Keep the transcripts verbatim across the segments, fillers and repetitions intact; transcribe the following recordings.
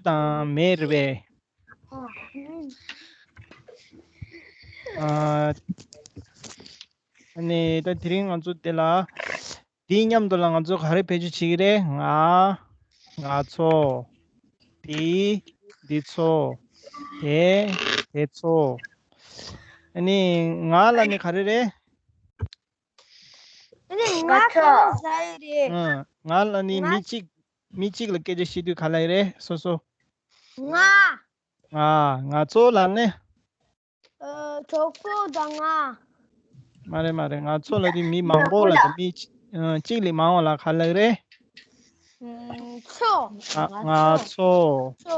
དང་མེ་རེད་པས། ཨ་ནི་ད་དེ་རིང་ང་ཚོ་དེ་ལ་དེའི་མཉམ་དུ་ལ་ང་ཚོ་ག་རེ་བེད་སྤྱོད་བྱེད་ཀྱི་རེད། ང་། ང་ཚོ། དེ། འདི་ཚོ། དེ། དེ་ཚོ། ཨ་ནི་ང་ལ་ནི་ག་རེ་རེད། ཨ་ནི་ང་ང་ཚོ། ག་རེ་ཟ་ཡི་རེད། ཨ། ང་ལ་ནི་ང་མི་གཅིག་མི་གཅིག་ལ་སྐད་ཆ་བཤད་དུས་ག་ལ་ཡི་རེད། སོ་སོ། ང་། ང་། ང་ཚོ་ལ་ནི། ཨ། གྲོགས་པོ་དང་ང་། མ་རེད་མ་རེད། ང་ཚོ་ལ་དེ་མི་མང་པོ་ལ་དེ་མི་གཅིག་ཨ། གཅིག་ལས་མང་བ་ལ་ག་ལ་རེད། ཨ། ཚོ། ང་ང་ཚོ། ཚོ།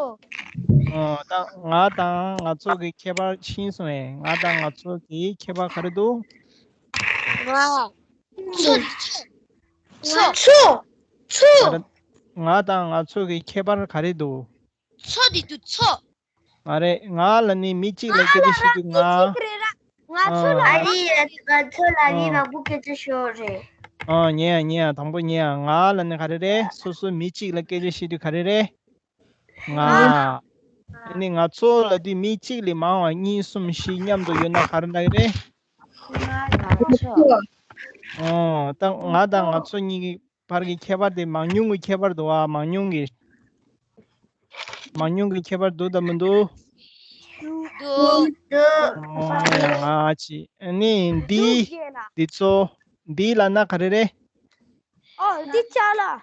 ཨ། ད་ང་དང་ང་ཚོ་གི་ཁྱད་པར་ཤེས་སོང་ངས། ང་དང་ང་ཚོ་གི་ཁྱད་པར་ག་རེ་འདུག་ང་། ཚོ། ཚོ། ཚོ། ང་དང་ང་ཚོ་གི་ཁྱད་པར་ག་རེ་འདུག་ཚོ་དེ་འདུག་ཚོ། མ་རེད། ང་ལ་ནི་མི་གཅིག་ལ་སྐད་ཆ་བཤད་དུས་ང་། ང་ཚོ་ལ་ཨ་རི་ཡ། ང་ཚོ་ལ་ཨ་རི་མང་པོ་སྐད་ཆ་ཤོད་རེད། ཨ། ཉན་ཡ་ཉན་ཡ། དང་པོ་ཉན་ཡ། ང་ལ་ནི་ག་རེ་རེད། སོ་སོ་མི་གཅིག་ལ་སྐད་ཆ་བཤད་དུས་ག་རེ་རེད། ང་། ཨ་ནི་ང་ཚོ་ལ་དུས་མི་གཅིག་ལས་མང་བ་གཉིས་གསུམ་བཞི་མཉམ་དུ་ཡོད་ན་ག་རེ་ལབ་ཀྱི་རེད། ང་ཚོ། ཨོ། ད་ང་དང་ང་ཚོ་གཉིས་ཀྱི་བར་གྱི་ཁྱད་པར་དེ་མང་ཉུང་གི་ཁྱད་པར་འདུག་ཨ། མང་ཉུང་གི། མང་ཉུང་གི་ཁྱད་པར་འདུག་དང་མི་འདུག་འདུག་འདུག་ཨོ་ཡ། ང་ཅི། ཨ་ནི་འདི། འདི་ཚོ། འདི་ལབ་ན་ག་རེ་རེད། ཨོ། འདི་ཅ་ལག་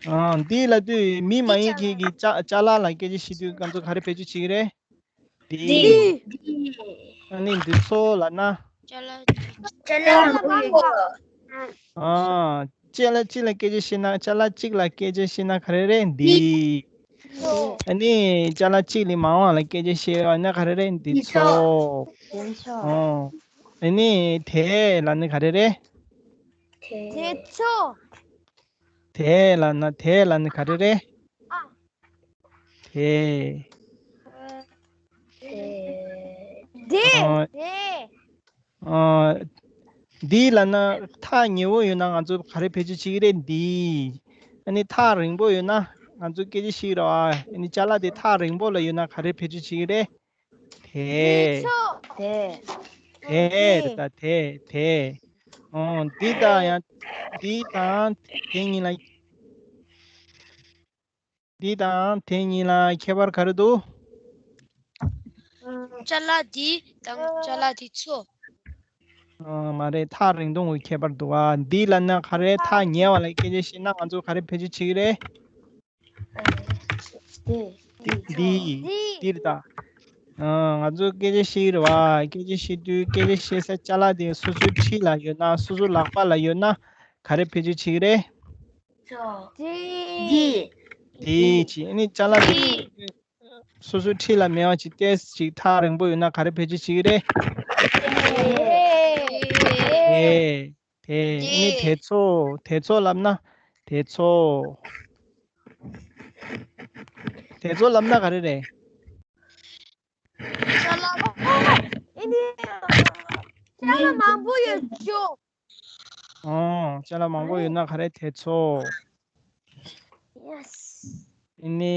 ཨ། འདི་ལབ་དུས་མི་མ་ཡིན་མཁན་གྱི་ཅ་ཅ་ལག་ལ་སྐད་ཆ་བཤད་དུས་ང་ཚོ་ག་རེ་བེད་སྤྱོད་བྱེད་ཀྱི་རེད། འདི། འདི། ཨ་ནི་འདི་ཚོ་ལབ་ན། ཅ་ལག་ཅ་ལག་མང་པོ་ཡོད། ཨ། ཅ་ལག་གཅིག་ལ་སྐད་ཆ་བཤད་ན། ཅ་ལག་གཅིག་ལ་སྐད་ཆ་བཤད་ན་ག་རེ་རེད། འདི། ཨ་ནི་ཅ་ལག་གཅིག་ལས་མང་བ་ལ་སྐད་ཆ་བཤད་ན་ག་རེ་རེད། འདི་ཚོ། ཨ་ནི་དེ་ལབ་ན་ག་རེ་རེད། དེ་ཚོ། དེ་ལབ་ན། དེ་ལབ་ན་ག་རེ་རེད། ཨ། དེ། དེ། ཨ། དེ། ཨ། འདི་ལབ་ན་ཐག་ཉེ་བོ་ཡོད་ན་ང་ཚོ་ག་རེ་བེད་སྤྱོད་བྱེད་ཀྱི་རེད། འདི། ཨ་ནི་ཐག་རིང་པོ་ཡོད་ན་ང་ཚོ་སྐད་ཆ་བཤད་རོགས་ཨ། ཨ་ནི་ཅ་ལག་དེ་ཐག་རིང་པོ་ལ་ཡོད་ན་ག་རེ་བེད་སྤྱོད་བྱེད་ཀྱི་རེད། དེ། དེ། དེ་རེད་ད། དེ། དེ། ཨོ། འདི་དང་ཡང་། འདི་དང་དེ་གཉིས་ལ། འདི་དང་དེ་གཉིས་ལ་ཁྱད་པར་ག་རེ་འདུག་ཅ་ལག་འདི་དང་ཅ་ལག་འདི་ཚོ། ཨ། མ་རེད། ཐག་རིང་ཐུང་གི་ཁྱད་པར་འདུག་ཨ། འདི་ལབ་ན་ག་རེ། ཐག་ཉེ་བ་ལ་སྐད་ཆ་བཤད་ན་ང་ཚོ་ག་རེ་བེད་སྤྱོད་བྱེད་ཀྱི་རེད། འདི། འདི། འདི་རེད་ད། ཨ། ང་ཚོ་སྐད་ཆ་བཤད་ཀྱི་རེད་བ། སྐད་ཆ་བཤད་དུས་སྐད་ཆ་བཤད་ས་ཅ་ལག་དེ་སོ་སོའི་འཁྲིས་ལ་ཡོད་ན། སོ་སོའི་ལག་པ་ལ་ཡོད་ན་ག་རེ་བེད་སྤྱོད་བྱེད་ཀྱི་རེད། འདི། འདི། ཅི། ཨ་ནི་ཅ་ལག་དེ་སོ་སོའི་འཁྲིས་ལ་མེད་པ་ཅིག་ཏོག་ཙམ་ཅིག་ཐག་རིང་པོ་ཡོད་ན་ག་རེ་བེད་སྤྱོད་བྱེད་ཀྱི་རེད། དེ། དེ། ཨ་ནི་དེ་ཚོ། དེ་ཚོ་ལབ་ན། དེ་ཚོ། དེ་ཚོ་ལབ་ན་ག་རེ་རེད། ཅ་ལག་ཨ་ནི་ཅ་ལག་མང་པོ་ཡོད་ཅོ། ཨོ། ཅ་ལག་མང་པོ་ཡོད་ན་ག་རེ། དེ་ཚོ། ཡེས། ཨ་ནི།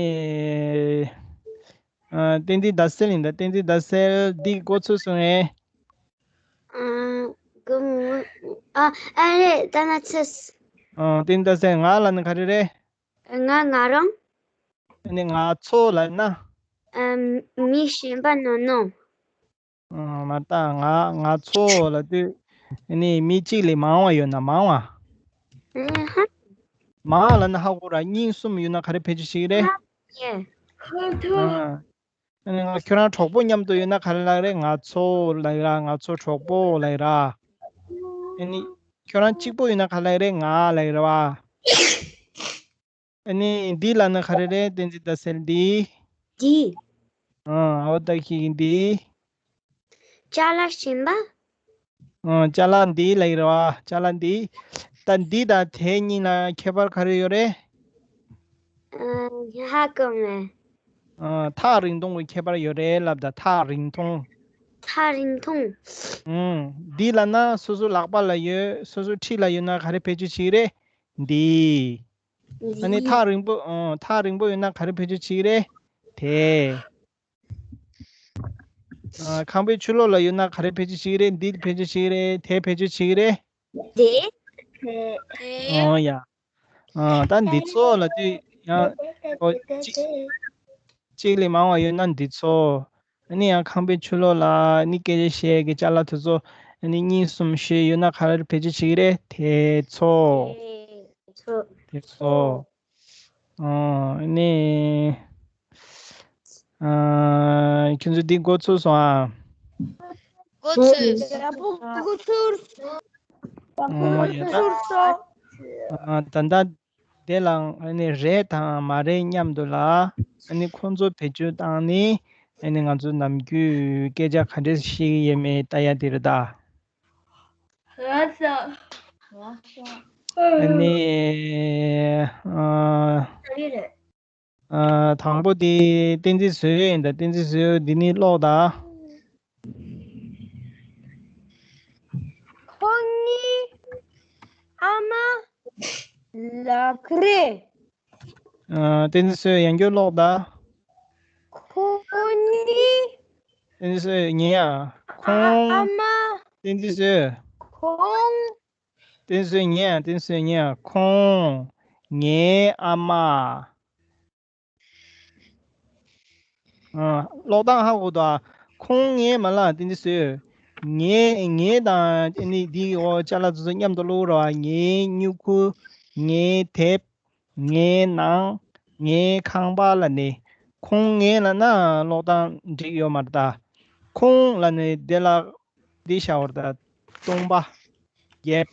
ཨ། བསྟན་འཛིན་ཟླ་གསལ་ཡིན་ད། བསྟན་འཛིན་ཟླ་གསལ་འདི་འགོ་ཚུགས་སོང་ངས། ཨ། གུང་། ཨ། ཨ་རེད། ད་ན་ཚེས། ཨ། བསྟན་འཛིན་ཟླ་གསལ། ང་ལབ་ན་ག་རེ་རེད། ང་ང་རང་། ཨ་ནི་ང་ཚོ་ལབ་ན། ཨ། མི་གཞན་པ་ནོ་ནོ། ཨ། མ་རེད་ད། ང་ང་ཚོ་ལབ་དུས་ཨ་ནི་མི་གཅིག་ལས་མང་བ་ཡོད་ན་མང་བ། ཨ་ཧ། མང་བ་ལབ་ན་ཧ་གོ་ར། གཉིས་གསུམ་ཡོད་ན་ག་རེ་བེད་སྤྱོད་བྱེད་ཀྱི་རེད། ཨ། ཨ་ནི་ང་ཁྱོད་རང་གྲོགས་པོ་མཉམ་དུ་ཡོད་ན་ག་རེ་ལབ་རེད། ང་ཚོ་ལབ་ར། ང་ཚོ་གྲོགས་པོ་ལབ་ར། ཨ་ནི་ཁྱོད་རང་གཅིག་པོ་ཡོད་ན་ག་རེ་ལབ་རེད། ང་ལབ་ར་བ། ཨ་ནི་འདི་ལབ་ན་ག་རེ་རེད། བསྟན་འཛིན་ཟླ་གསལ། འདི། འདི། ཨ། འོ་ད་ཁྱེད་ཀྱིས་འདི། ཅ་ལག་གཞན་པ། ཨ། ཅ་ལག་འདི་ལབ་ཀྱི་རེད་བ། ཅ་ལག་འདི། ད་འདི་དང་དེ་གཉིས་ལ་ཁྱད་པར་ག་རེ་ཡོད་རེད། ཨ། ཧ་གོ་མེད། ཨ། ཐག་རིང་ཐུང་གི་ཁྱད་པར་ཡོད་རེད་ལབ་ད། ཐག་རིང་ཐུང་། ཐག་རིང་ཐུང་། ཨུམ། འདི་ལབ་ན་སོ་སོ་ལག་པ་ལ་ཡོད། སོ་སོ་འཁྲིས་ལ་ཡོད་ན་ག་རེ་བེད་སྤྱོད་བྱེད་ཀྱི་རེད། འདི། ཨ་ནི་ཐག་རིང་པོ། ཨ། ཐག་རིང་པོ་ཡོད་ན་ག་རེ་བེད་སྤྱོད་བྱེད་ཀྱི་རེད། དེ། ཨ། ཁང་པའི་ཕྱི་ལོགས་ལ་ཡོད་ན་ག་རེ་བེད་སྤྱོད་བྱེད་ཀྱི་རེད། འདི་བེད་སྤྱོད་བྱེད་ཀྱི་རེད། དེ་བེད་སྤྱོད་བྱེད་ཀྱི་རེད། དེ། དེ། ཨོ་ཡ། ཨ། ད་འདི་ཚོ་ལ་དུས་ཡང་ཨོ་གཅིག་གཅིག་ལས་མང་བ་ཡོད་ན་འདི་ཚོ། ཨ་ནི་ཡང་ཁང་པའི་ཕྱི་ལོགས་ལ་ཨ་ནི་སྐད་ཆ་བཤད་ཀྱི་ཅ་ལག་དེ་ཚོ་ཨ་ནི་གཉིས་གསུམ་བཞི་ཡོད་ན་ག་རེ་བེད་སྤྱོད་བྱེད་ཀྱི་རེད། དེ་ཚོ། དེ་ཚོ། དེ་ཚོ། ཨ་ནི། ཨ། ཁྱོད་ཚོ་འདི་འགོ་ཚུགས་སོང་ཨ། འགོ་ཚུགས། ཡག་པོ་འགོ་ཚུགས། ཨ། ཡ་ད། ཚུགས་སོང་། ཨ། ད་ལྟ་དེ་ལ་ཨ་ནི་རེད་དང་མ་རེད་མཉམ་དུ་ལ་ཨ་ནི་ཁོང་ཚོ་བེད་སྤྱོད་བཏང་ནི་ཨ་ནི་ང་ཚོ་ནམ་རྒྱུན་སྐད་ཆ་ག་འདྲས་བཤད་ཀྱི་ཡོད་མེད་ལྟ་ཡ་དེ་རེད་ད། ལགས་སོ། ཨ་ནི། ཨ། ཨ། དང་པོ་དེ་བསྟན་འཛིན་བཟོས་ཡིན་ད། བསྟན་འཛིན་བཟོས་འདི་ནི་ཀློག་ད། ཁོང་གཉིས་ཨ་མ་ལགས་རེད། ཨ། བསྟན་འཛིན་བཟོས་ཡང་བསྐྱར་ཀློག་ད། ཁོང་གཉིས། བསྟན་འཛིན་བཟོས་ཉན་ཡ། ཁོང་། ཨ་མ། བསྟན་འཛིན་བཟོས། ཁོང་། བསྟན་འཛིན་བཟོས་ཉན་ཡ། བསྟན་འཛིན་བཟོས་ཉན་ཡ། ཁོང་། ངའི་ཨ་མ། ཨ། ཀློག་སྟངས་ཧ་གོ་འདུག་ཨ། ཁོང་ངའི་མ་ལ་དེ་འདྲ་བཟོས། ངའི། ངའི་དང་ཨ་ནི་འདིའི་འོག་ཅ་ལག་དེ་ཚོ་མཉམ་དུ་ཀློག་རོགས་ཨ། ངའི་སྨྱུ་གུ། ངའི་དེབ། ངའི་ནང་། ངའི་ཁང་པ་ལ་ནི། ཁོང་ངའི་ལ་ན་ཀློག་སྟངས་འགྲིག་ཡོད་མ་རེད་ད། ཁོང་ལ་ནི་དེ་ལ་འདི་བྱ་བར་ད། སྟོང་པ། རྒྱབ།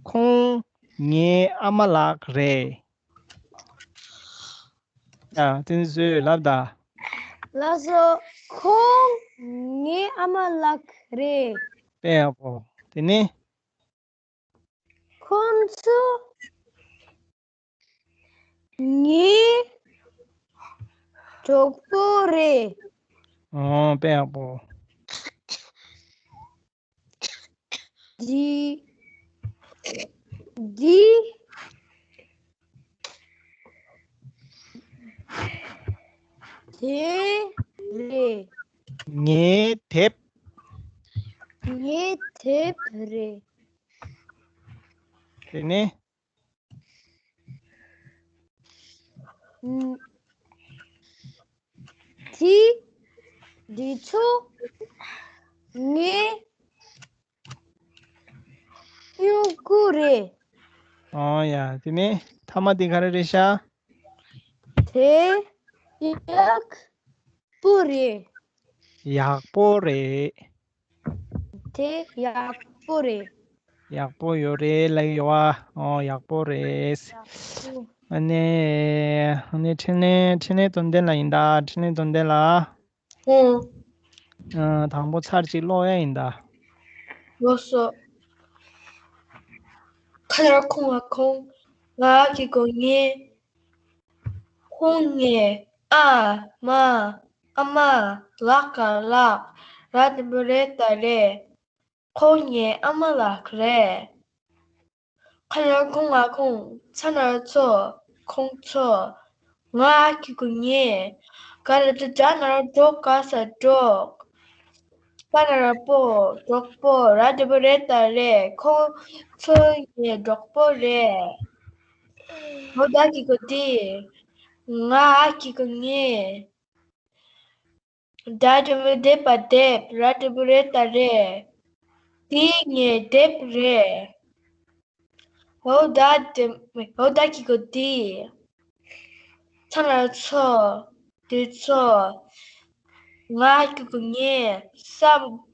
ཁོང་ངའི་ཨ་མ་ལགས་རེད། ཡ། དེ་ནི་བཟོས་ལབ་ད། ལགས་སོ། ཁོང་ངའི་ཨ་མ་ལགས་རེད། དཔེ་ཡག་པོ། དེ་ནི། ཁོང་ཚོ་ངའི་གྲོགས་པོ་རེད། ཨོ། དཔེ་ཡག་པོ། འདི། འདི། དེབ་རེད། ངའི་དེབ། ངའི་དེབ་རེད། དེ་ནི། ཨུམ། དེ། འདི་ཚོ་ངའི་སྨྱུ་གུ་རེད། ཨོ་ཡ། དེ་ནས་ཐ་མ་དེ་ག་རེ་རེད་ཤག་དེ་ཡག་པོ་རེད། ཡག་པོ་རེད། དེ་ཡག་པོ་རེད། ཡག་པོ་ཡོད་རེད་ལབ་ཡོད་ཨ། ཨོ། ཡག་པོ་རེད། ཡག་པོ། ཨ་ནི། ཨ་ནི་འཕྲིན་ལས། འཕྲིན་ལས་དོན་ལྡན་ལགས་ཡིན་ད། འཕྲིན་ལས་དོན་ལྡན་ལགས། ཨང་། ཨ། དང་པོ་ཚར་གཅིག་ཀློག་ཡ་ཡིན་ད། ལགས་སོ། ཁ་ཡར་ཁོང་ང་ཁོང་། ང་གི་གོ་ངའི། ཁོང་ངའི་ཨ་མ། ཨ་མ། ལགས་ཀ་ལགས། ར་དེ་མོ་རེད་ད་རེད། ཁོང་ངའི་ཨ་མ་ལགས་རེད། ཁ་ཡར་ཁོང་ང་ཁོང་། ཚ་ན་རོ་ཚོ། ཁོང་ཚོ། ང་གི་གུ་ངའི། ག་ར་དེ་གྲ་ན་རོ་གྲོགས། ག་ས་གྲོགས། པ་ན་རོ་པོ། གྲོགས་པོ། ར་དེ་མོ་རེད་ད་རེད། ཁོང་ཚོ་ངའི་གྲོགས་པོ་རེད། འོ་ད་གི་གུ་དེ། ང་གི་གུ་ངའི། ད་དེ་མོ་དེ་པ་དེབ། ར་དེ་མོ་རེད་ད་རེད། དེ་ངའི་དེབ་རེད། འོ་ད་དེ། འོ་ད་གི་གུ་དེ། ཚ་ན་ཚོ། དེ་ཚོ། ང་གི་གུ་ངའི། ས་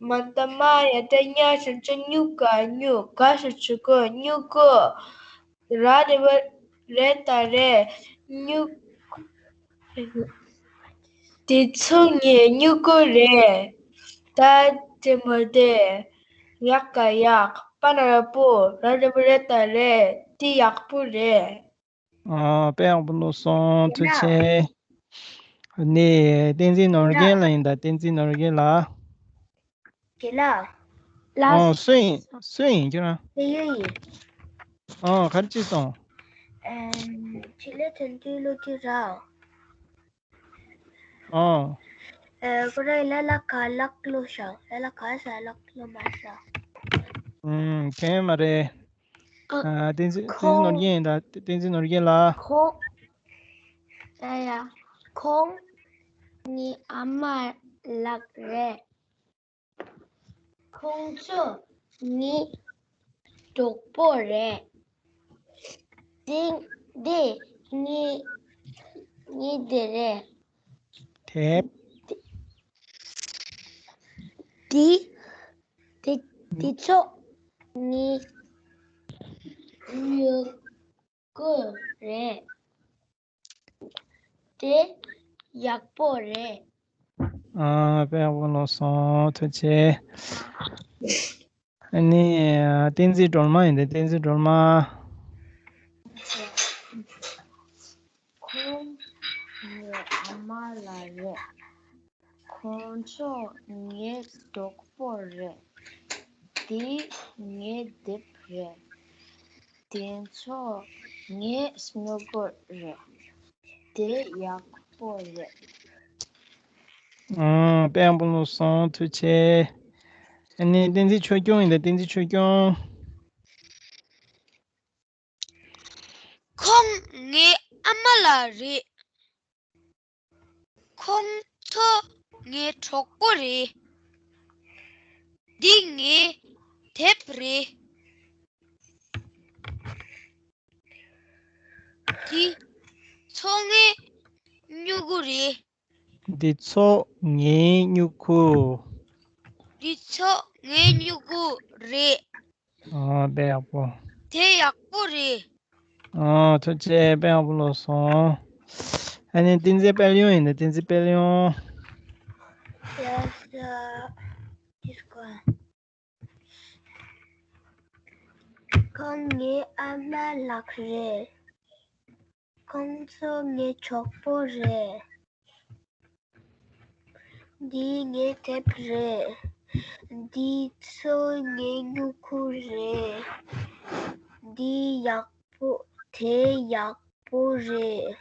མ་ད་མ་ཡ་ད་ཉ་ཞབས་ཀྱུ་སྨྱུ་གུ། སྨྱུ། ག་ཞབས་ཀྱུ་གུ། སྨྱུ་གུ། ར་དེ་མོ་རེད་ད་རེད། སྨྱུ། དེ་ཚོ་ངའི་སྨྱུ་གུ་རེད། ད་དེ་མོ་དེ། ཡག་ག་ཡག། པ་ན་རོ་པོ། ར་དེ་མོ་རེད་ད་རེད། དེ་ཡག་པོ་རེད། ཨ། དཔེ་ཡག་པོ་ཀློག་སོང་། ཐུགས་རྗེ་ཆེ། ནི་བསྟན་འཛིན་ནོར་རྒྱན་ལགས་ཡིན་ད། བསྟན་འཛིན་ནོར་རྒྱན་ལགས། རྒན་ལགས། ལགས། ཨོ། སུ་ཡིན། སུ་ཡིན་ཁྱོད་རང་། དེ་ཡོད་ཡིན། ཨོ། ག་རེ་བྱས་སོང་། ཨེམ། ཕྱི་ལས་དོན་དུ་ལོ་རྒྱུས་ར། ཨོ། ཨེ། ཁོ་རང་ལ་ལ་ཁ་ལག་ལོ་ཤ། ལ་ལ་ཁ་ས་ལག་ལོ་མ་ས། ཨུམ། དེ་མ་རེད། ཨ། ཨ། བསྟན་འཛིན། བསྟན་འཛིན་ནོར་རྒྱན་ཡིན་ད། བསྟན་འཛིན་ནོར་རྒྱན་ལགས། ཁོང་། ཡ་ཡ། ཁོང་ངའི་ཨ་མ་ལགས་རེད། ཁོང་ཚོ་ངའི་གྲོགས་པོ་རེད། དེ། དེ་ངའི། ངའི་དེ་རེད། དེབ། དེ། དེ། དེ་ཚོ་ངའི་མྱུ་གུ་རེད། དེ་ཡག་པོ་རེད། ཨ། དཔེ་ཡག་པོ་ཀློག་སོང་། ཐུགས་རྗེ་ཆེ། ཨ་ནི། བསྟན་འཛིན་སྒྲོལ་མ་ཡིན་ད། བསྟན་འཛིན་སྒྲོལ་མ། ཁོང་ངའི་ཨ་མ་ལགས་རེད། ཁོང་ཚོ་ངའི་གྲོགས་པོ་རེད། དེ་ངའི་དེབ་རེད། དེ་ཚོ་ངའི་སྨྱུ་གུ་རེད། དེ་ཡག་པོ་རེད། ཨང་། དཔེ་ཡག་པོ་ཀློག་སོང་། ཐུགས་རྗེ་ཆེ། ཨ་ནི་བསྟན་འཛིན་ཆོས་སྐྱོང་ཡིན་ད། བསྟན་འཛིན་ཆོས་སྐྱོང་། ཁོང་ངའི་ཨ་མ་ལགས་རེད། ཁོང་ཚོ་ངའི་གྲོགས་པོ་རེད། འདི་ངའི་དེབ་རེད། འདི་ཚོ་ངའི་སྨྱུ་གུ་རེད། འདི་ཚོ་ངའི་སྨྱུ་གུ། འདི་ཚོ་ངའི་སྨྱུ་གུ་རེད། ཨ། དཔེ་ཡག་པོ། དེ་ཡག་པོ་རེད། ཨ། ཐུགས་རྗེ་ཆེ། དཔེ་ཡག་པོ་ཀློག་སོང་། ཨ་ནི་བསྟན་འཛིན་དཔལ་ཡོན་ཡིན་ད། བསྟན་འཛིན་དཔལ་ཡོན། ཡ་ས། ཁོང་ངའི་ཨ་མ་ལགས་རེད། ཁོང་ཚོ་ངའི་གྲོགས་པོ་རེད། འདི་ངའི་དེབ་རེད། འདི་ཚོ་ངའི་སྨྱུ་གུ་རེད། འདི་ཡག་པོ། དེ་ཡག་པོ་རེད།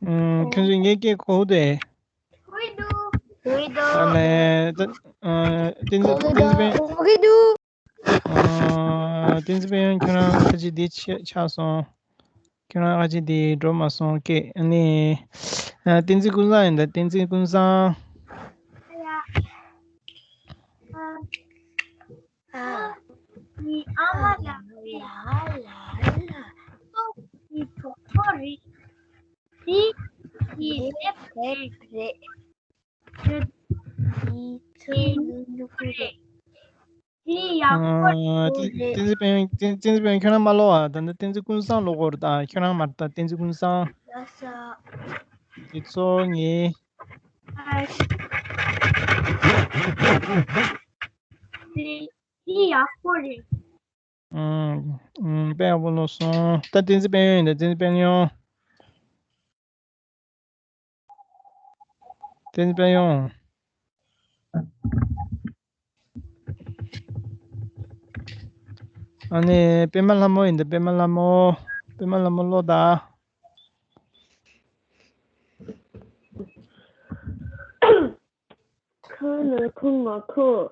ཁྱོད་ཚོས་ངའི་སྐད་གོ་གི་འདུག་གས། གོ་གི་འདུག་ཨ་ནི། ད། ཨ། བསྟན་འཛིན། བསྟན་འཛིན་དཔལ། གོ་གི་འདུག་ཨ། བསྟན་འཛིན་དཔལ་ཡོན། ཁྱོད་རང་ཁ་ཆེ་འདི་ཆག་ཆག་སོང་། ཁྱོད་རང་ཨ་ཅེ་དེ་འགྲོ་མ་སོང་སྐད། ཨ་ནི། ཨ། བསྟན་འཛིན་ཀུན་བཟང་ཡིན་ད། བསྟན་འཛིན་ཀུན་བཟང་། ཨ། ཨ། ངའི་ཨ་མ་ལགས་རེད། ལ་ལ་ལ། ཁོང་ངའི་གྲོགས་པོ་རེད། དེ་ངའི་དེབ་རེད། དེ་ཚོ་ངའི་སྨྱུ་གུ་རེད། དེ་ཡག་པོ་རེད། ཨ། བསྟན་འཛིན་དཔལ་ཡོན། བསྟན་འཛིན་དཔལ་ཡོན། ཁྱོད་རང་མ་ཀློག་ཨ། ད་ནི་བསྟན་འཛིན་ཀུན་བཟང་ཀློག་དགོས་རེད་ད། ཁྱོད་རང་མ་རེད་ད། བསྟན་འཛིན་ཀུན་བཟང་། ཡ་ས། དེ་ཚོ་ངའི། ཨ། དེ་ཡག་པོ་རེད། ཨུམ། ཨུམ། དཔེ་ཡག་པོ་ཀློག་སོང་། ད་བསྟན་འཛིན་དཔལ་ཡོན་ཡིན་ད། བསྟན་འཛིན་དཔལ་ཡོན། བསྟན་འཛིན་དཔལ་ཡོན། ཨ་ནི་པད་མ་ལྷ་མོ་ཡིན་ད། པད་མ་ལྷ་མོ། པད་མ་ལྷ་མོ་ཀློག་ད། ཁ་ནར་ཁུང་ང་ཁུང་།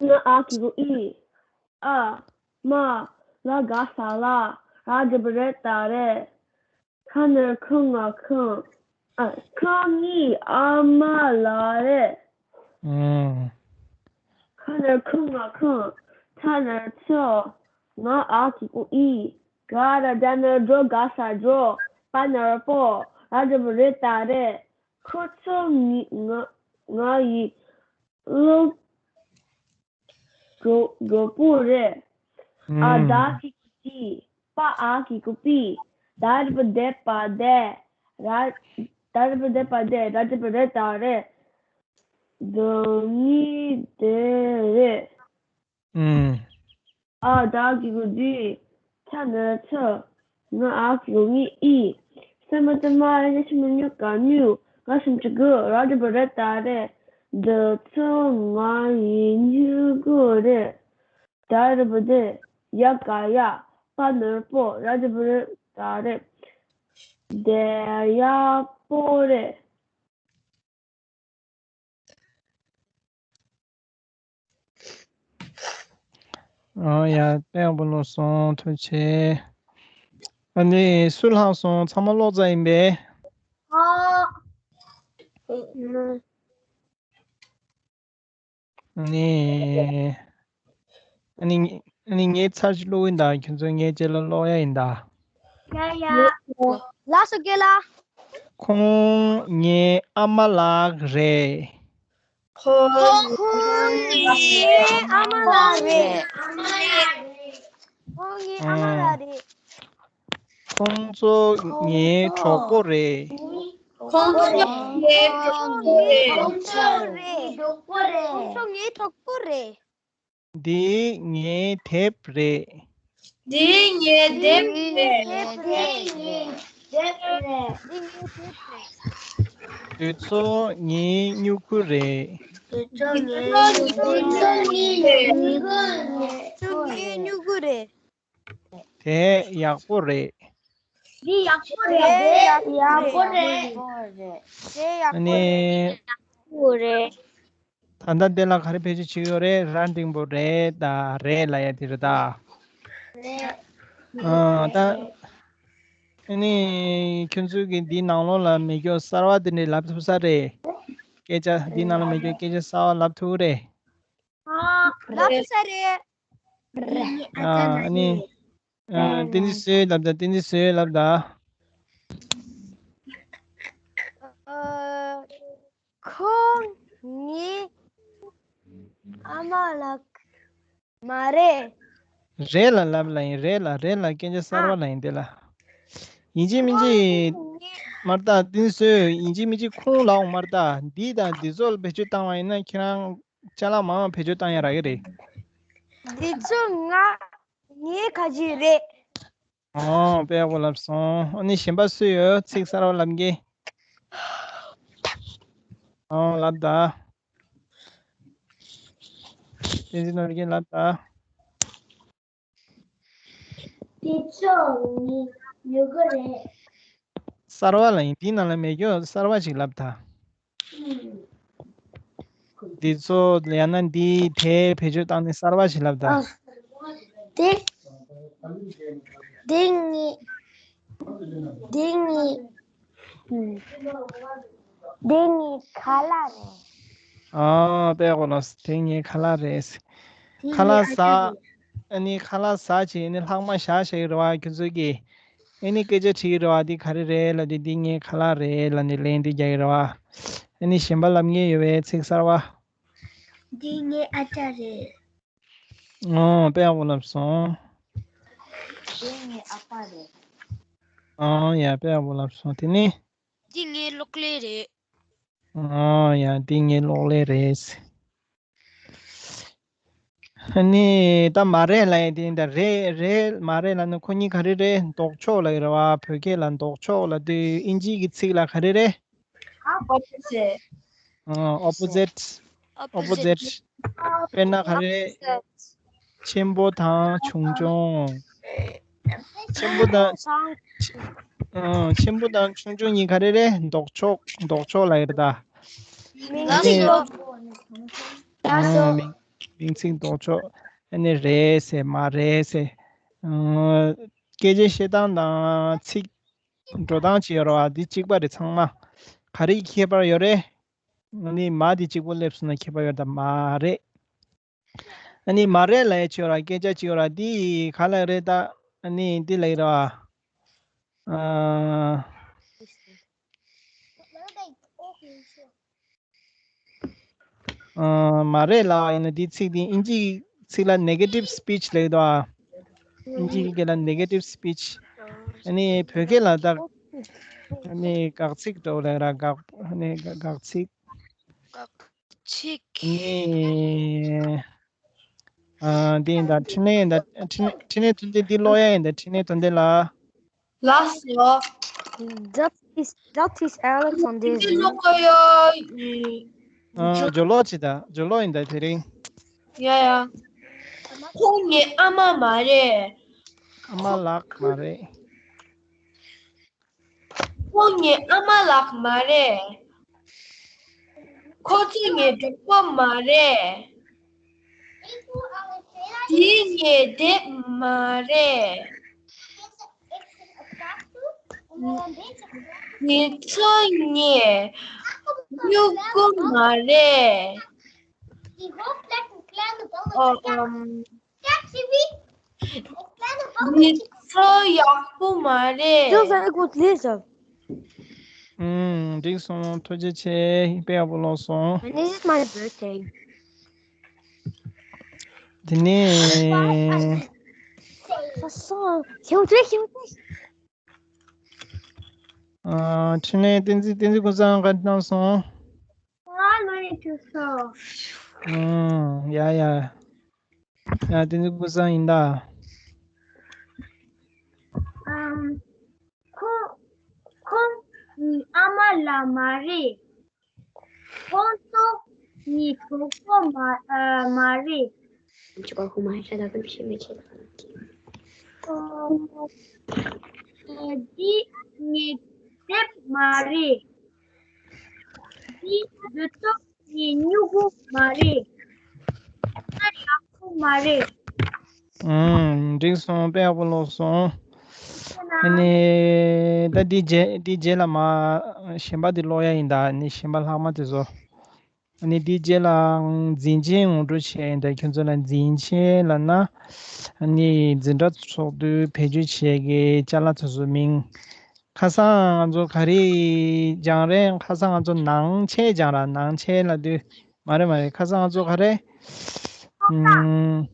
ང་ཨ་ཁི་གུ་ཨི། ཨ། མ། ལ་ག་ས་ལ། ར་འགྲེང་བུ་རེ་ད་རེད། ཁ་ནར་ཁུང་ང་ཁུང་། ཨ། ཁོང་ངའི་ཨ་མ་ལགས་རེད། ཨང་། ཁ་ནར་ཁུང་ང་ཁུང་། ཚ་ནར་ཚོ། ང་ཨ་ཁི་གུ་ཨི། ག་ར་རྒྱ་ནར་གྲོ་ག་ས་གྲོ། པ་ནར་པོ། ར་འགྲེང་བུ་རེ་ད་རེད། ཁོ་ཚོ་ངི་ང་ང་ཡི་སློབ་གྲོགས་གྲོགས་པོ་རེད། ཨ། ཨང་། ད་ཨ་ཁི་གུ་དི། པ་ཨ་ཁི་གུ་པི། ད་འགྲེང་བུ་དེ་པ་དེ། ར། ད་འགྲེང་བུ་དེ་པ་དེ། ར་འགྲེང་བུ་རེ་ད་རེད། འདི་ངའི་དེ་རེད། ཨང་། ཨ། ད་ཨ་ཁི་གུ་དི། ཚ་ནར་ཚ། ང་ཨ་ཁི་གུ་ངི་ཨི། ས་མ་བཏགས་སྨ། ར་ཞབས་ཀྱུ་སྨྱུ་གུ་སྨྱུ། ང་ཞིམ་ཅི་གུ་ར་ཅི་པོ་རེད་ད་རེད། འདི་ཚོ་ང་ཡིན་ཉུ་གུ་རེད། ད་རེད་པོ་དེ་ཡ་ག་ཡ་པ་ནོར་པོ་ར་ཅི་པོ་རེད་ད་རེད། དེ་ཡ་པོ་རེད། ཨོ་ཡ། དཔེ་ཡག་པོ་ཀློག་སོང་། ཐུགས་རྗེ་ཆེ། ཨ་ནི་སུ་ལྷག་སོང་། ཚང་མ་ཀློག་ཚར་ཡིན་པས། ཨོ། ཨ་ནི། ཨ་ནི། ཨ་ནི་ངའི་ཚར་གཅིག་ཀློག་གི་ཡིན་ད། ཁྱོད་ཚོ་ངའི་རྗེས་ལ་ཀློག་ཡ་ཡིན་ད། ཡ་ཡ། ལགས་སོ་རྒན་ལགས། ཁོང་ངའི་ཨ་མ་ལགས་རེད། ཁོང་ངའི་ཨ་མ་ལགས་རེད། ཁོང་ངའི་ཨ་མ་ལགས་རེད། ཁོང་ཚོ་ངའི་གྲོགས་པོ་རེད། ཁོང་ཚོ་ངའི་གྲོགས་པོ་རེད། ཁོང་ཚོ་ངའི་གྲོགས་པོ་རེད། འདི་ངའི་དེབ་རེད། འདི་ངའི་དེབ་རེད། འདི་ཚོ་ངའི་སྨྱུ་གུ་རེད། འདི་ཚོ་ངའི་སྨྱུ་གུ་རེད། དེ་ཡག་པོ་རེད། འདི་ཡག་པོ་རེད། དེ་ཡག་པོ་རེད། དེ་ཡག་པོ་རེད། ཨ་ནི། ཡག་པོ་རེད། ད་ལྟ་འདི་ལ་ག་རེ་བེད་སྤྱོད་བྱེད་ཀྱི་ཡོད་རེད། ར་འགྲེང་བུ་རེད་ད། རེད་ལབ་ཡ་དེ་རེད་ད། རེད། ཨ་ད། ཨ་ནི། ཁྱོད་ཚོས་ཀྱིས་འདིའི་ནང་ལོགས་ལ་མེད་སྐྱོ་གསར་བ་དེ་འདྲས་ལབ་ཐུབ་ས་རེད། སྐད་ཆ་འདིའི་ནང་ལ་མེད་སྐྱོ་སྐད་ཆ་གསར་བ་ལབ་ཐུབ་རེད། ཨ། ལབ་ས་རེད། ཨ་ནི། ཨ། བསྟན་འཛིན་བསོད་ལབ་ད། བསྟན་འཛིན་བསོད་ལབ་ད། ཨ། ཁོང་ངའི་ཨ་མ་ལགས་མ་རེད། རེད་ལ་ལབ་ལ་ཡིན། རེད་ལ། རེད་ལ་སྐད་ཆ་གསར་བ་ལ་ཡིན་དེ་ལ། ཡིན་གཅིག་མིན་གཅིག་མར་ལྟ། བསྟན་འཛིན་བསོད། ཡིན་གཅིག་མིན་གཅིག་ཁོང་ལབ་འོང་མར་ལྟ། འདི་དང་འདི་ཚོ་ལ་བེད་སྤྱོད་བཏང་བ་ཡིན་ན་ཁྱེད་རང་ཅ་ལག་མང་བ་བེད་སྤྱོད་བཏང་ཡ་རག་གི་རེད། འདི་ཚོ་ང་ངའི་ཁ་ཆེ་རེད། ཨོ། དཔེ་ཡག་པོ་ལབ་སོང་། ཨ་ནི་གཞན་པ་སུ་ཡོད། ཚིག་གསར་བ་ལབ་མཁན། ཨོ། ལབ་ད། བསྟན་འཛིན་ནོར་རྒྱས་ལབ་ད། དེ་ཚོ་ངའི་སྨྱུ་གུ་རེད། གསར་བ་ལ་ཡིན། འདི་ནང་ལ་མེད་རྒྱུ་གསར་བ་ཞིག་ལབ་ད། འདི་ཚོ་ཡང་ན་འདི་དེ་བེད་སྤྱོད་བཏང་ནས་གསར་བ་ཞིག་ལབ་ད། ཨ། དེ། དེ་ངའི། དེ་ངའི། དེ་ངའི་ཁ་ལག་རེད། ཨ། དཔེ་ཡག་པོ་ལབ་སོང་། དེ་ངའི་ཁ་ལག་རེད། དེ་ཁ་ལག་ཟ། ཨ་ནི་ཁ་ལག་ཟ་བྱས་ནས་ལྷག་མ་བཞག་བཞག་གི་རེད་བ་ཁྱོད་ཚོ་གིས། ཨ་ནི་སྐད་ཆ་དྲིས་ཀྱི་རེད་བ། འདི་ག་རེ་རེད་ལབ་དུས་འདི་ངའི་ཁ་ལག་རེད་ལབ་ནས་ལན་འདི་རྒྱག་གི་རེད་བ། ཨ་ནི་གཞན་པ་ལབ་མཁན་ཡོད་པས་ཚིག་གསར་བ། འདི་ངའི་ཨ་ཅག་རེད། ཨོ། དཔེ་ཡག་པོ་ལབ་སོང་། འདི་ངའི་ཨ་ཕ་རེད། ཨོ་ཡ། དཔེ་ཡག་པོ་ལབ་སོང་། དེ་ནི། འདི་ངའི་གློག་ཀླད་རེད། ཨོ་ཡ། འདི་ངའི་གློག་ཀླད་རེད། ཨ་ནི་ད་མ་རེད་ལབ་ཡ་དེ་ད་རེད། རེད། མ་རེད་ལབ་ན་ཁོ་གཉིས་ག་རེ་རེད། ལྡོག་ཕྱོགས་ལབ་ཀྱི་རེད་བ། བོད་སྐད་ལ་ལྡོག་ཕྱོགས་ལབ་དུས་དབྱིན་ཇིའི་གི་ཚིག་ལ་ག་རེ་རེད། Opposite. ཨ། opposite. Opposite. དཔེར་ན་ག་རེ་རེད། ཆེན་པོ་དང་ཆུང་ཆུང་། ཆེན་པོ་དང་། ཨ། ཆེན་པོ་དང་ཆུང་ཆུང་གཉིས་ག་རེ་རེད། ལྡོག་ཕྱོགས། ལྡོག་ཕྱོགས་ལབ་ཀྱི་རེད་ད། མིང་ཚིག་ལྡོག་ཕྱོགས། ཨ། མིང་མིང་ཚིག་ལྡོག་ཕྱོགས། ཨ་ནི་རེད་ཟེར་མ་རེད་ཟེར། ཨ། སྐད་ཆ་བཤད་སྟངས་དང་ཚིག་འགྲོ་སྟངས་ཅིག་ཡོད་རེད་བ། འདི་གཅིག་པ་རེད་ཚང་མ། ག་རེ་ཁྱད་པར་ཡོད་རེད། ཨ་ནི་མ་འདི་གཅིག་པོ་སླེབས་སོང་ན་ཁྱད་པར་ཡོད་ད་མ་རེད། ཨ་ནི་མ་རེད་ལབ་ཡ་ཅིག་ཡོད་ར། སྐད་ཆ་ཅིག་ཡོད་ར། འདི་ག་ལ་རེད་ད། ཨ་ནི་འདི་ལ་ཡོད་ར། ཨ། ཨ། མ་རེད་ལབ་པ་ཡིན་ན་འདི་ཚིག་འདི་དབྱིན་ཇིའི་ཚིག་ལ་negative speech ལབ་ཀྱི་འདུག་ཨ། དབྱིན་ཇིའི་སྐད་ལ་negative speech། ཨ་ནི་བོད་སྐད་ལ་ད། ཨ་ནི་དགག་ཚིག་འདྲ་བོ་ལབ་ར། དགག་ཨ་ནི་དགག་ཚིག་དགག་ཚིག་ཨ་ནི། ཨ། འདི་ཡིན་ད། འཕྲིན་ལས་ཡིན་ད། འཕྲིན་འཕྲིན་ལས་ཐུབ་བསྟན་འདི་ཀློག་ཡ་ཡིན་ད། འཕྲིན་ལས་ཐུབ་བསྟན་ལགས། ལགས་སོ། ཛབ་ Is that is Alex on this? ཨ། ཇོ་ལོ་ཅི་ད། ཇོ་ལོ་ཡིན་ད་དེ་རིང་། ཡ་ཡ། ཁོང་ངའི་ཨ་མ་མ་རེད། ཨ་མ་ལགས་མ་རེད། ཁོང་ངའི་ཨ་མ་ལགས་མ་རེད། ཁོ་ཚོ་ངའི་གྲོགས་པོ་མ་རེད། དེ་ངའི་དེབ་མ་རེད། དེ་ཚོ་ངའི་སྨྱུ་གུ་མ་རེད། ཨོ། ཨམ། འདི་ཚོ་ཡག་པོ་མ་རེད། Those are good leaders. ཨུམ། འགྲིག་སོང་། ཐུགས་རྗེ་ཆེ། དཔེ་ཡག་པོ་ཀློག་སོང་། And this is my birthday. དེ་ནས། ཁྱེད་ཚོ། ཁྱེད་ཚོ། ཨ། འཕྲིན་ལས་བསྟན་འཛིན། བསྟན་འཛིན་ཀུན་བཟང་ག་འདྲ་གནང་སོང་། ཨ། ལོ་ཡི་ཐུག་སོང་། ཨུམ། ཡ་ཡ། ཡ། བསྟན་འཛིན་ཀུན་བཟང་ཡིན་ད། ཨམ། ཁོ། ཁོང་ངའི་ཨ་མ་ལགས་མ་རེད། ཁོང་ཚོ་ངའི་གྲོགས་པོ་མ། ཨ། མ་རེད། འདི་ངའི་དེབ་མ་རེད། འདི་འདི་ཚོ་ངའི་སྨྱུ་གུ་མ་རེད། ང་ཡག་པོ་མ་རེད། ཨུམ། འགྲིག་སོང་། དཔེ་ཡག་པོ་ཀློག་སོང་། ཨ་ནི་ད་འདི་རྗེས། འདི་རྗེས་ལ་མ་གཞན་པ་འདི་ཀློག་ཡ་ཡིན་ད། ཨ་ནི་གཞན་པ་ལྷག་མ་དེ་ཚོ། ཨ་ནི་འདི་རྗེས་ལའང་འཛིན་ཆེན་ངོ་སྤྲོད་བྱས་ཡིན་ད། ཁྱོད་ཚོ་ལ་འཛིན་ཆེན་ལབ་ན། ཨ་ནི་འཛིན་གྲྭ་ཚོགས་འདུ་བེད་སྤྱོད་བྱེད་ཀྱི་ཅ་ལག་དེ་ཚོ་མིང་། ཁ་སང་ང་ཚོ་ག་རེ་སྦྱངས་རེད། ཁ་སང་ང་ཚོ་ནང་ཆེན་སྦྱངས་ར། ནང་ཆེན་ལབ་དུས། མ་རེད་མ་རེད། ཁ་སང་ང་ཚོ་ག་རེ། ཨུམ།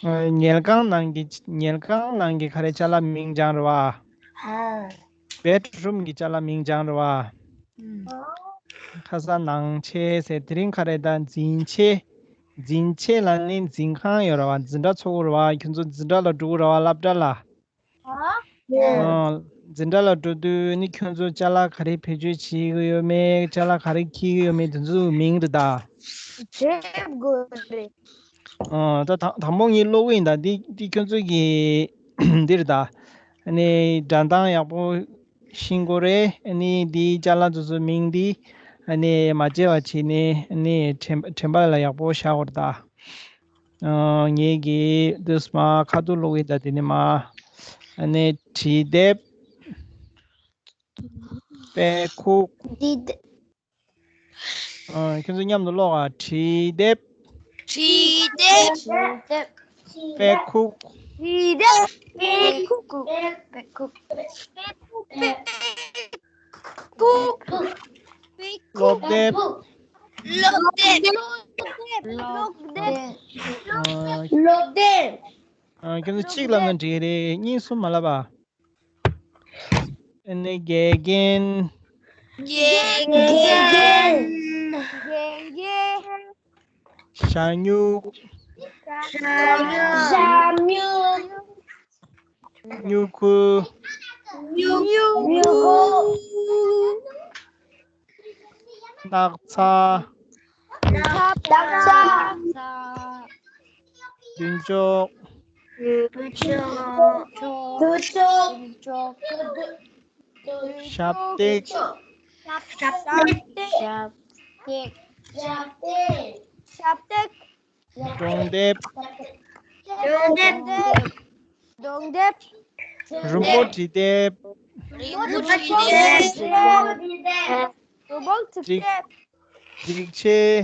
ཨ། ཉལ་ཁང་ནང་གི། ཉལ་ཁང་ནང་གི་ག་རེ་ཅ་ལག་མིང་སྦྱངས་རེད་བ། ཨ། བེད་རུམ་གྱི་ཅ་ལག་མིང་སྦྱངས་རེད་བ། ཨུམ། ཁ་སང་ནང་ཆེན་ཟེར། དེ་རིང་ག་རེ་ད། འཛིན་ཆེན། འཛིན་ཆེན་ལབ་ནི་འཛིན་ཁང་ཡོད་རེད་བ། འཛིན་གྲྭ་ཚོགས་རེད་བ། ཁྱོད་ཚོ་འཛིན་གྲྭ་ལ་འགྲོ་གི་རེད་བ། སློབ་གྲྭ་ལ། ཨ། འཛིན་གྲྭ་ལ་འགྲོ་དུས་ནི་ཁྱོད་ཚོ་ཅ་ལག་ག་རེ་བེད་སྤྱོད་བྱེད་ཀྱི་ཡོད་མེད། ཅ་ལག་ག་རེ་འཁྱེར་གྱི་ཡོད་མེད། དེ་ཚོའི་མིང་རེད་ད། དེབ་དགོས་རེད། ཨ། ད་དང་དང་པོ་ངས་ཀློག་གི་ཡིན་ད། འདི་འདི་ཁྱོད་ཚོ་གི་འདི་རེད་ད། ཨ་ནི་སྒྲ་གདངས་ཡག་པོ་ཤེས་དགོས་རེད། ཨ་ནི་འདིའི་ཅ་ལག་དེ་ཚོའི་མིང་འདི་ཨ་ནི་མ་བརྗེད་པ་བྱས་ནས། ཨ་ནི་དྲན་དྲན་པ་ལ་ཡག་པོ་བཞག་དགོས་རེད་ད། ཨ། ངེད་ཀྱིས་འདི་མ་ཁ་ཐུག་ཀློག་གི་ད། དེ་ནས་མ། ཨ་ནི་བྲིས་དེབ། དཔེ་ཁུག་བྲིས་དེབ། ཨ། ཁྱོད་ཚོ་མཉམ་དུ་ཀློག་ཨ། བྲིས་དེབ། བྲིས་དེབ། བྲིས་དེབ། དཔེ་ཁུག་བྲིས་དེབ། དཔེ་ཁུག་དཔེ་ཁུག་དཔེ་ཁུག་ཀློག་དེབ། ཀློག་དེབ། ཀློག་དེབ། ཨ། ཨ། ཁྱོད་ཚོ་གཅིག་ལབ་ན་འགྲིག་གི་རེད། གཉིས་གསུམ་མ་ལབ་ཨ། ཨ་ནི་དགེ་རྒན། དགེ་རྒན། དགེ་རྒན། ཞ་སྨྱུག་ཞ་སྨྱུག་སྨྱུ་གུ་སྨྱུ་གུ་སྣག་ཚ། སྣག་ཚ། མདུན་ཅོག་མདུན་ཅོག་མདུན་ཅོག་ཞབས་སྟེགས། ཞབས་སྟེགས། ཞབས་སྟེགས། ཞབས་སྟེགས། སྒྲུང་དེབ། སྒྲུང་དེབ། སྒྲུང་དེབ། རིང་པོ་བྲིས་དེབ། རིང་པོ་བྲིས་དེབ། རིང་པོ་བྲིས་དེབ། སྒྲིག་སྒྲིག་ཆས།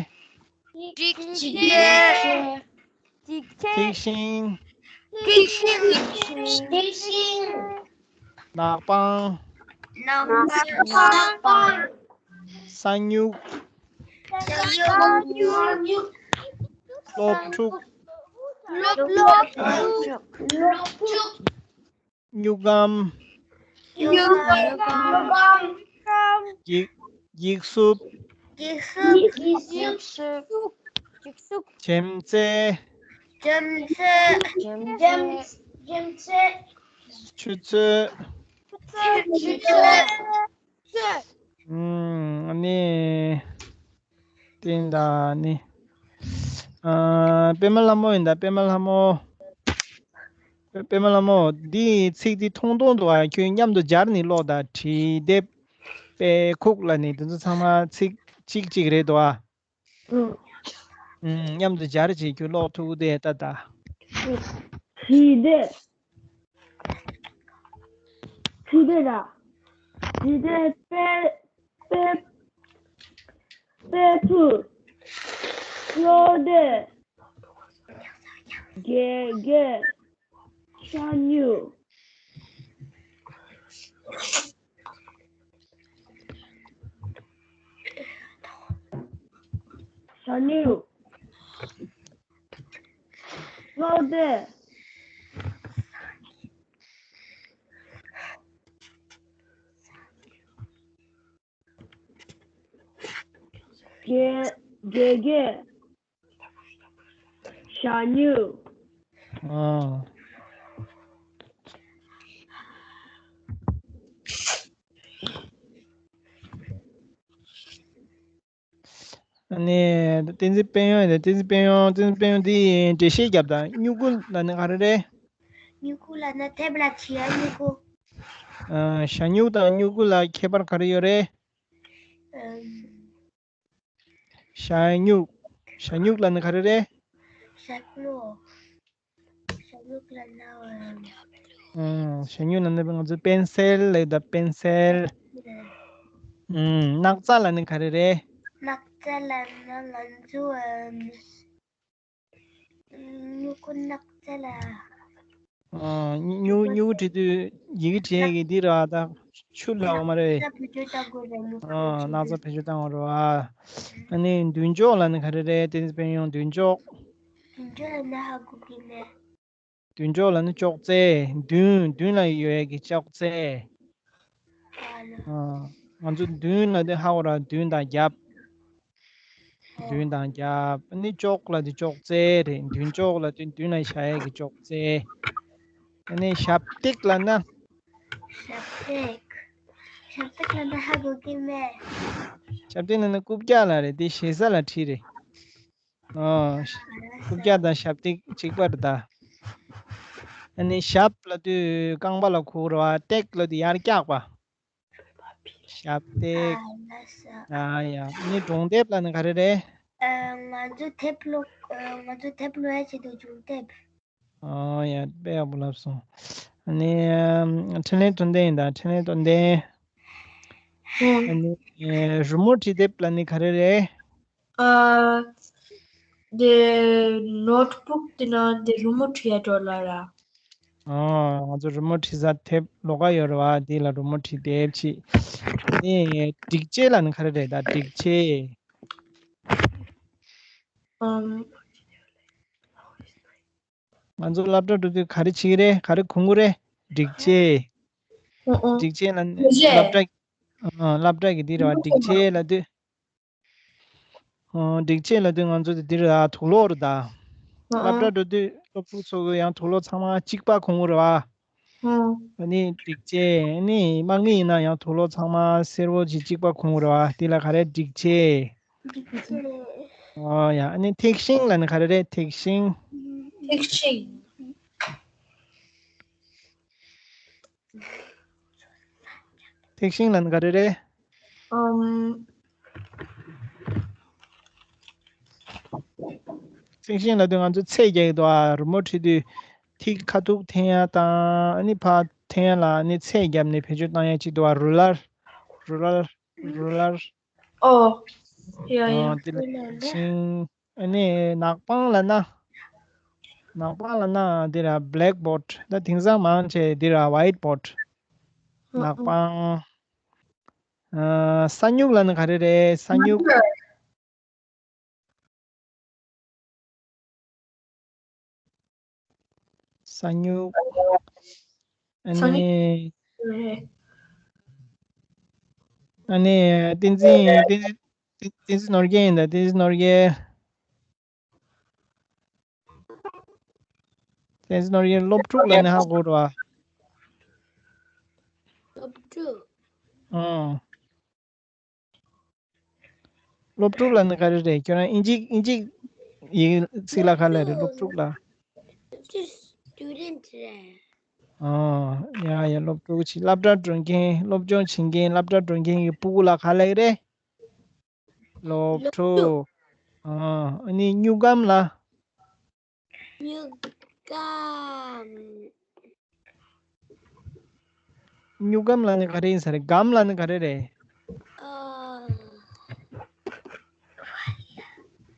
སྒྲིག་ཆས། སྒྲིག་ཆས། ཐིག་ཤིང་། ཐིག་ཤིང་། ཐིག་ཤིང་། ནག་པང་། ནག་པང་། ས་སྨྱུག་ས་སྨྱུག་སློབ་ཕྲུག་སློབ་ཕྲུག་སློབ་ཕྲུག་སྨྱུག་སྒམ། སྨྱུག་སྒམ། ཡིག་ཡིག་སྲུབས། ཡིག་སྲུབས། ཡིག་སྲུབས། ཡིག་སྲུབས། ཡིག་སྲུབས། བྱེམ་རྩེ། བྱེམ་རྩེ། བྱེམ་རྩེ། ཆུ་ཚོད། ཨུམ། ཨ་ནི། དེ་འདྲ་ནི། ཨ། པད་མ་ལྷ་མོ་ཡིན་ད། པད་མ་ལྷ་མོ། པད་པད་མ་ལྷ་མོ། འདིའི་ཚིག་འདི་ཐུང་ཐུང་འདུག་ཨ། ཁྱོད་མཉམ་དུ་སྦྱར་ནས་ཀློག་དང་། བྲིས་དེབ། དཔེ་ཁུག་ལ་ནི་དེ་ཚོ་ཚང་མ་ཚིག་གཅིག་གཅིག་རེད་འདུག་ཨ། ཨུ། ཨུམ། མཉམ་དུ་སྦྱར་བྱས་ཁྱོད་ཀློག་ཐུབ་ཀྱི་འདུག་ད་ད། བྲིས་དེབ། བྲིས་དེབ་ར། བྲིས་དེབ། དཔེ། དཔེ། དཔེ་ཁུག། ཀློག་དེབ། དགེ་རྒན། ཤ་སྨྱུག། ཤ་སྨྱུག། ཀློག་དེབ། དགེ་དགེ་རྒན། ཤ་སྨྱུག། ཨ། ཨ་ནི། བསྟན་འཛིན་དཔལ་ཡོན་དང་། བསྟན་འཛིན་དཔལ་ཡོན། བསྟན་འཛིན་དཔལ་ཡོན་འདི་འགྲེལ་བཤད་རྒྱབ་དང་། སྨྱུ་གུ་ལབ་ན་ག་རེ་རེད། སྨྱུ་གུ་ལབ་ན་དེབ་ལ་བྲིས་ཡ་སྨྱུ་གུ། ཨ། ཞ་སྨྱུག་དང་སྨྱུ་གུ་ལ་ཁྱད་པར་ག་རེ་ཡོད་རེད། ཨམ། ཞ་སྨྱུག་ཞ་སྨྱུག་ལབ་ན་ག་རེ་རེད། ཞབས་ཀྱུ། ཞབས་ཀྱུ་ལབ་ན། ཨམ། ཞ་སྨྱུག་ལབ་ན་ང་ཚོ་པེན་སིལ་ལབ་ད། པེན་སིལ། ཨམ། སྣག་ཚ་ལབ་ན་ག་རེ་རེད། སྣག་ཚ་ལབ་ན་ང་ཚོ། ཨམ། སྨྱུ་གུ་སྣག་ཚ་ལ། ཨ། སྨྱུ་སྨྱུ་གུ་བྲིས་དུས་ཡི་གེ་བྲིས་ཡག་གི་འདི་ར་ད་ཆུ་ལ་འོ་མ་རེད། སྣག་ཚ་བེད་སྤྱོད་བཏང་དགོས་རེད། སྨྱུ་གུ། ཨ། སྣག་ཚ་བེད་སྤྱོད་བཏང་དགོས་རེད་བ། ཨ་ནི་མདུན་ཅོག་ལབ་ན་ག་རེ་རེད། བསྟན་འཛིན་དཔལ་ཡོན། མདུན་ཅོག་མདུན་ཅོག་ལབ་ན་ཧ་གོ་གི་མེད། མདུན་ཅོག་ལབ་ན་ཅོག་ཙེ། མདུན། མདུན་ལ་ཡོད་ཡག་གི་ཅོག་ཙེ། ཨ། ང་ཚོ་མདུན་ལབ་དུས་ཧ་གོ་ར། མདུན་དང་རྒྱབ། མདུན་དང་རྒྱབ། ཨ་ནི་ཅོག་ལབ་དུས་ཅོག་ཙེ་རེད། མདུན་ཅོག་ལབ་དུས་མདུན་ལ་བཞག་ཡག་གི་ཅོག་ཙེ། ཨ་ནི་ཞབས་སྟེགས་ལབ་ན། ཞབས་སྟེགས། ཞབས་སྟེགས་ལབ་ན་ཧ་གོ་གི་མེད། ཞབས་སྟེགས་ལབ་ན་རྐུབ་བཀྱག་ལ་རེད། དེ་ཞེ་ས་ལ་བྲིས་རེད། ཨོ། རྐུབ་བཀྱག་དང་ཞབས་སྟེགས་གཅིག་པ་རེད་ད། ཨ་ནི་ཞབས་ལབ་དུས་རྐང་པ་ལ་གོ་རེད་བ། སྟེགས་ལབ་དུས་ཡར་བཀྱག་པ། ཞབས་སྟེགས། ཨ་ཡ། ཨ་ནི་སྒྲུང་དེབ་ལབ་ན་ག་རེ་རེད། ཨ། ང་ཚོ་དེབ་ཀློག་ཨ། ང་ཚོ་དེབ་ཀློག་ཡ་ཆེད་དུ་སྒྲུང་དེབ། ཨོ་ཡ། དཔེ་ཡག་པོ་ལབ་སོང་། ཨ་ནི། ཨམ། འཕྲིན་ལས་འཕྲོད་བསྟེན་ཡིན་ད། འཕྲིན་ལས་འཕྲོད་བསྟེན། ཨ་ནི། ཨེ། རི་མོ་བྲིས་དེབ་ལབ་ནི་ག་རེ་རེད། ཨ། དེ་ནོཊ་བུག་དེ་ནང་དེ་རི་མོ་བྲིས་ཡ་འགྲོ་ལ་ར། ཨོ། ང་ཚོ་རི་མོ་བྲིས་ས་དེབ་ལོགས་ཀ་ཡོད་རེད་བ། དེ་ལ་རི་མོ་བྲིས་དེབ་ཅིག་ཨ་ནི་སྒྲིག་ཆས་ལབ་ནི་ག་རེ་རེད་ད། སྒྲིག་ཆས། ཨམ། ང་ཚོ་སློབ་གྲྭ་འགྲོ་དུས་ག་རེ་བྱེད་ཀྱི་རེད། ག་རེ་གོན་གྱི་རེད། སྒྲིག་ཆས། ཨོ་ཨོ། སྒྲིག་ཆས་ལ་ནི་སྒྲིག་ཆས། སློབ་གྲྭ། ཨ། སློབ་གྲྭ་གི་འདི་རེད་བ། སྒྲིག་ཆས་ལབ་དུས། ཨོ། སྒྲིག་ཆས་ལབ་དུས་ང་ཚོ་དེ་འདི་རེད་ད། དུག་ལོག་རེད་ད། ཨོ་སློབ་ཨོ། གྲྭ་འགྲོ་དུས་སློབ་ཕྲུག་ཚོ་གི་ཡང་དུག་ལོག་ཚང་མ་གཅིག་པ་གོན་གྱི་རེད་བ། ཨོ། ཨ་ནི་སྒྲིག་ཆས། ཨ་ནི་དམག་མི་ཡིན་ན་ཡང་དུག་ལོག་ཚང་མ་སེར་པོ་ཅིག་གཅིག་པ་གོན་གྱི་རེད་བ། དེ་ལ་ག་རེ། སྒྲིག་ཆས། སྒྲིག་ཆས། ཨོ་ཡ། ཨ་ནི་ཐིག་ཤིང་ལབ་ནི་ག་རེ་རེད། ཐིག་ཤིང་། ཐིག་ཤིང་། ཐིག་ཤིང་ལབ་ནི་ག་རེ་རེད། ཨམ། ཐིག་ཤིང་ལབ་དུས་ང་ཚོ་ཚད་རྒྱག་གི་འདུག་ཨ། རི་མོ་བྲིས་དུས་ཐིག་ཁ་ཐུག་འཐེན་ཡ་དང་། ཨ་ནི་ཕར་འཐེན་ཡ་ལ་ཨ་ནི་ཚད་བརྒྱབ་ནས་བེད་སྤྱོད་བཏང་ཡ་ཅིག་འདུག་ཨ། རུ་ལར། རུ་ལར། རུ་ལར། ཨོ། ཡ་ཡ། ཨོ། དེ་ལ་ཤིང་། ཨ་ནི་ནག་པང་ལབ་ན། ནག་པང་ལབ་ན་འདི་ར་བྷེ་ལེག་བོར་ཌི། ད་དེང་སང་མང་ཆེ་འདི་ར་ཝའིཊ་བོར་ཌི། ནག་པང་། ཨ། ས་སྨྱུག་ལབ་ན་ག་རེ་རེད། ས་སྨྱུག་ས་སྨྱུག་ཨ་ནི། ཨ་ནི། བསྟན་འཛིན། བསྟན་འཛིན། བསྟན་འཛིན་ནོར་རྒྱས་ཡིན་ད། བསྟན་འཛིན་ནོར་རྒྱས། བསྟན་འཛིན་ནོར་རྒྱས་སློབ་ཕྲུག་ལབ་ན་ཧ་གོ་རེད་བ། སློབ་ ཕྲུག་ཨང་། སློབ་ཕྲུག་ལ་ནི་ག་རེ་རེད། ཁྱོད་རང་ཨིན་ཇི་ཨིན་ཇི་ཡིག་ཚིག་ལ་ག་ལ་རེད། སློབ་ཕྲུག་ལ། Student རེད། ཨང་། ཡ་ཡ། སློབ་ཕྲུག་ཅིག་སློབ་གྲྭ་འགྲོ་མཁན། སློབ་སྦྱོང་བྱེད་མཁན། སློབ་གྲྭ་འགྲོ་མཁན་གྱི་སྤུ་གུ་ལ་ག་ལ་རེད། སློབ་ཕྲུག་ཨང་། ཨ་ནི་སྨྱུག་སྒམ་ལ། སྨྱུག་སྒམ། སྨྱུག་སྒམ་ལ་ནི་ག་རེ་ཡིན་ས་རེད། སྒམ་ལ་ནི་ག་རེ་རེད།